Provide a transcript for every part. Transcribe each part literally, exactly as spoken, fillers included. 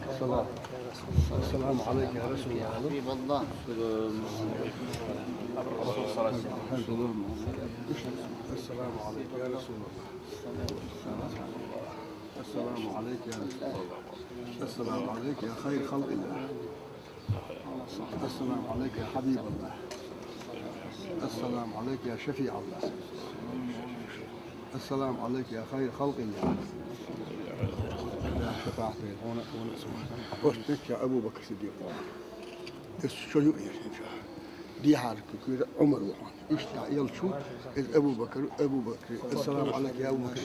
السلام. السلام عليك يا رسول الله. حبيب الله. السلام عليك يا رسول الله. السلام عليك يا رسول الله. السلام عليك يا خير خلق الله. السلام عليك يا حبيب الله. السلام عليك يا شفيع الله. السلام عليك يا خير خلق الله. يا شفاعة، هون، هون اسمع. وش يا أبو بكر الصديق؟ شو يؤير إن شاء الله. دي حالك كده عمر وحان. إيش يلا شو؟ إذ أبو بكر، أبو بكر. السلام عليك يا أبو بكر.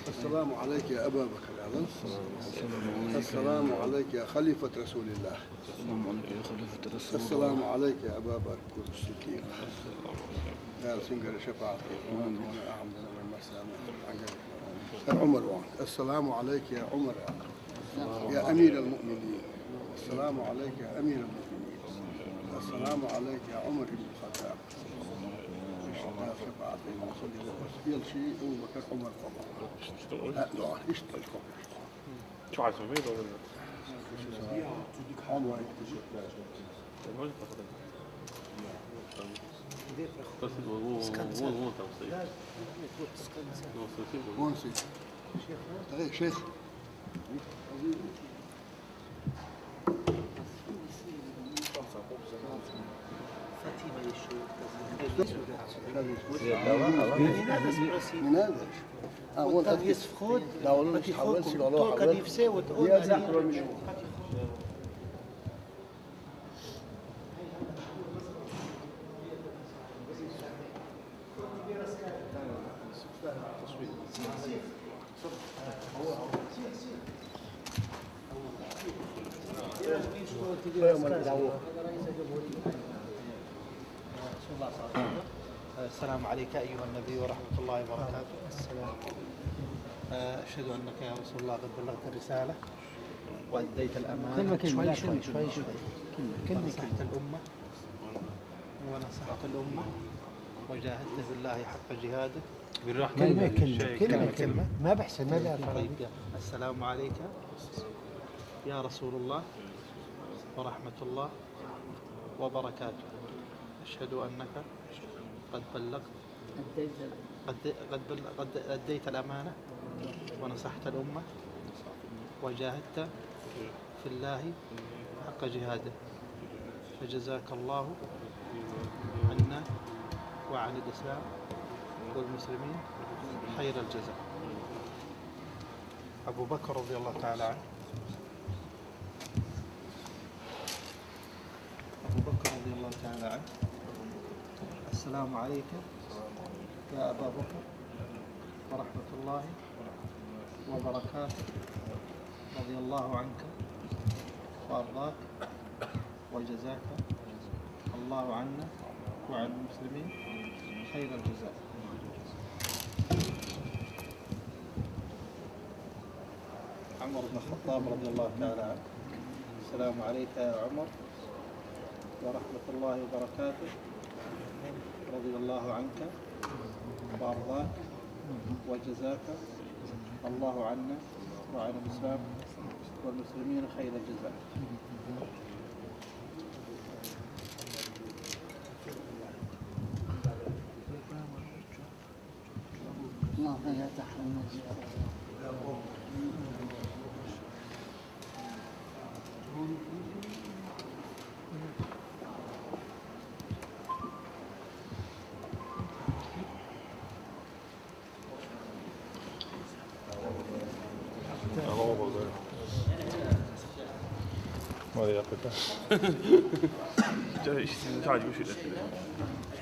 السلام عليك يا أبا بكر. السلام عليك يا خليفة رسول الله. السلام عليك يا خليفة رسول الله. السلام عليك يا أبا بكر الصديق. يا سنجر شفاعة. عمر وان. السلام عليك يا عمر، يا أمير المؤمنين. السلام عليك يا أمير المؤمنين. السلام عليك يا عمر بن الخطاب. يا شفاعة. يلا شيء أبو بكر عمر طبعا. لا، لا، يشتغل. شو عايز تسوي؟ شيخ. السلام عليك أيها النبي ورحمة الله وبركاته. السلام. أشهد أنك يا رسول الله قد بلغت الرسالة وأديت الأمانة. كلمة، كلمة، لا، شوي، شوي، شوي، شوي. كلمة، كلمة، ونصحت كلمة. الأمة، ونصحت الأمة، وجاهدت في الله حق جهاده. بالراحة. كلمة، كلمة، كلمة، كلمة. ما بحسن، ما بعرف عربي. طيب، يلا. السلام عليك يا رسول الله ورحمة الله وبركاته. أشهد أنك قد بلغت، قد، قد بل-، قد أديت الأمانة ونصحت الأمة وجاهدت في الله حق جهاده، فجزاك الله عنا وعن الإسلام والمسلمين خير الجزاء. أبو بكر رضي الله تعالى عنه. أبو بكر رضي الله تعالى عنه. السلام عليك يا أبا بكر ورحمة الله وبركاته. رضي الله عنك وأرضاك، وجزاك الله عنا وعن المسلمين خير الجزاء. عمر بن الخطاب رضي الله تعالى عنه. السلام عليك يا عمر ورحمة الله وبركاته. رضي الله عنك وأرضاك، وجزاك الله عنا وعن الإسلام والمسلمين خير الجزاء.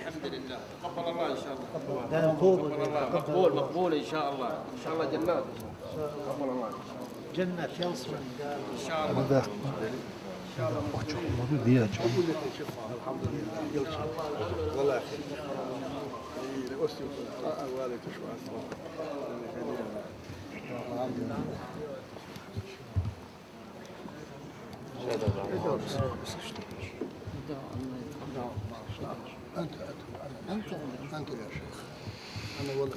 الحمد لله، تقبل الله إن شاء الله. تقبل الله، مقبول، مقبول إن شاء الله، إن شاء الله جنات. تقبل الله. جنات يا أصفر. إن شاء الله. الحمد لله. أنت، أنت، أنت، أنت يا شيخ. أنا ولد.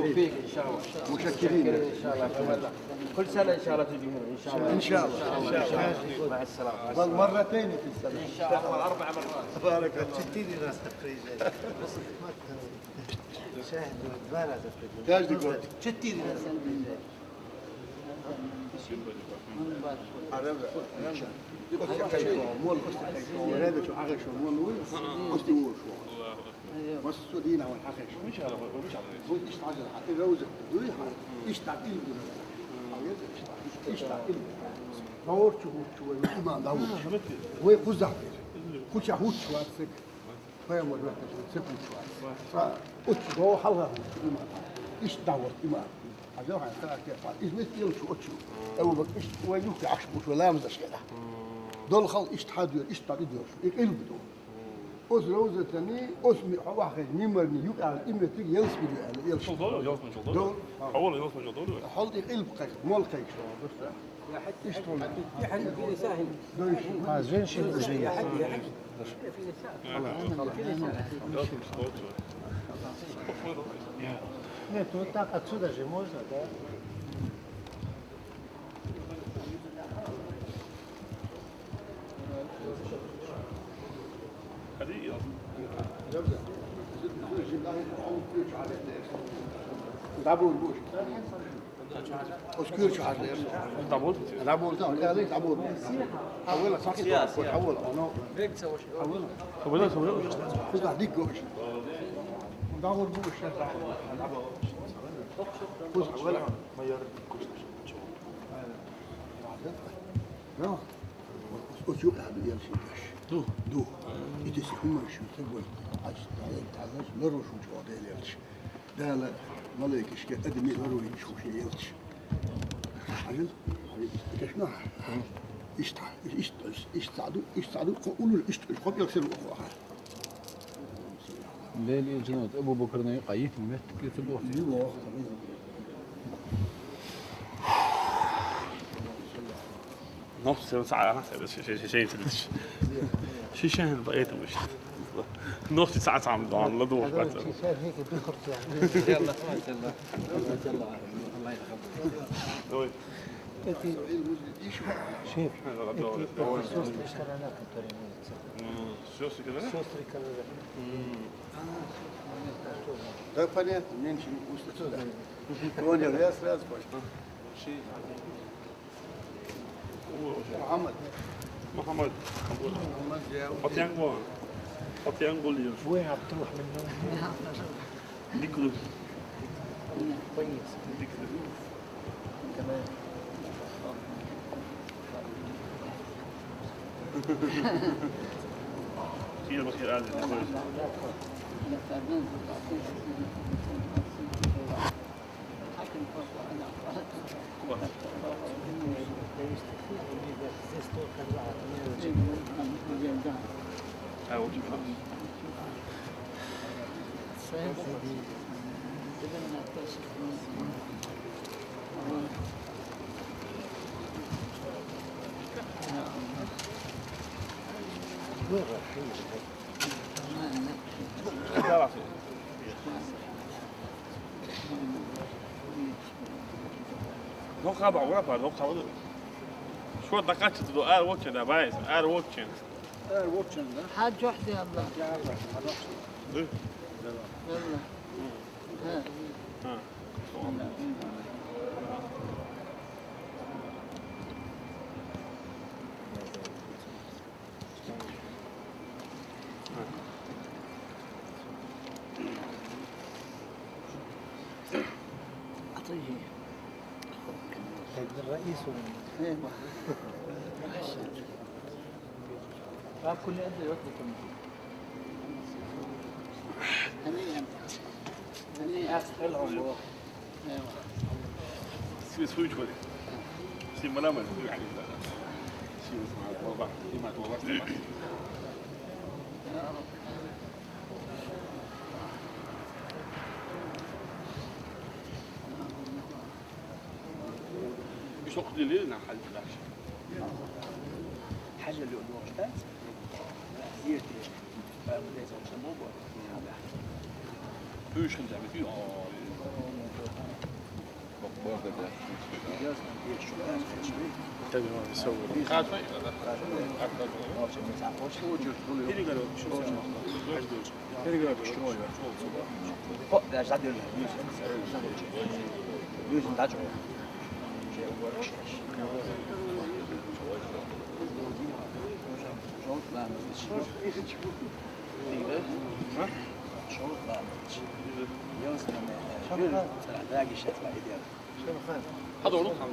بالتوفيق إن شاء الله. متشكرين. إن شاء الله. كل سنة إن شاء الله تجي هنا، إن شاء الله. إن شاء الله. إن شاء الله. مع السلامة. بل مرتين في السنة. إن شاء الله، أربع مرات. بارك الله. شتي دي ناس تقريبا. شاهد ما ناس تقريبا. تاج دي قوت. شتي دي ناس تقريبا. Arada, arada. Kosti kaj šo, mol, kosti kaj šo. Rebe ću, aga šo, mol, uj. Kosti uo šo. Mas su dina, on hake šo. Moj ištagel ha, i rauze, duj ha, išta ilmu. Išta ilmu. Norču huču, ima da huču. Ve kuzafir. Kuća huču, atsek. Pejgamber ve kuća huču. Sa, uč, do halga huču, ima. Išta vot, ima. Ajo ha, sa ke pa. Izmet yıl şu uçu. Evo bak, iş, ve yuh, aş bu, şu lamza şeyler. Dol hal, işta diyor, işta diyor. İlm diyor. Os rozetani, os mi hava xej, mimarni, yuk al, imetik, yels mi diyor, yels. Çok doğru, yels mi çok doğru? Doğru. Havalı yels mi çok doğru? Hal ilm kayk, mol kayk. İşte. Ha, женщин уже есть. Нет, вот так отсюда же можно, да? Dabur. Dabur. Dabur. Dabur. Awela, saki. Awela, ono. Awela, awela. Kuda dik gosh. Dabur bu şey. Dabur. Kuda awela. No. Oču abi yelši gaš. Du. Du. Ite se huma šu te boj. Ač, ta, ta, ta, loro šu čo de yelši. Dala, malaikiške, ademi loro šu še yelši. Ajel, abi, kaš no. Išta, išta, išta du, išta du, ko ulul, išta, ko yelši ko. Lel ilcinot, Ebu Bekir'in ayet met kesin bu. Yok. نص ساعة، شيء، شيء، شيء، شيء، شيء، شيء، بقيت مش. نص ساعة عم ضان، لا دور هذول بقى. الشيشان هيك بيخرجوا يعني. يلا، ما شاء الله. ما شاء الله. الله يرحمه. أوي. أنت شيف. هذا غدوة. أنت، أنت شو اسمك؟ مم. شو اسمك كده؟ شو اسمك كده؟ مم. Да, понятно, меньше не пустят сюда. Понял, я сразу понял. محمد. محمد. محمد يا ولد. Fatih Angol. Fatih Angol diyor. وين عم تروح منه؟ Dikkat. كويس. Dikkat. تمام. خير، بخير، عادي، كويس. No, خبر ولا بعد، no، خبر. شو دقات تدو، آه، وكنا بايس، آه، وكنا. آه، وكنا. حاج وحدي الله. يا الله، حاج وحدي. إيه. يلا. ها. ها. أعطيه. الرئيس هو. إيه. كل يد يوقف. هنيئا. هنيئا. أيوة. سي سويت ولي. سي ملامل. سي اسمع الوضع. سي ما توضحش. شو قلت لي؟ نعم، حل الفلاش. حل اللي قلوه. Üç gün zahmet yok. Tabii abi, sağ olun. هذا هو نقطة.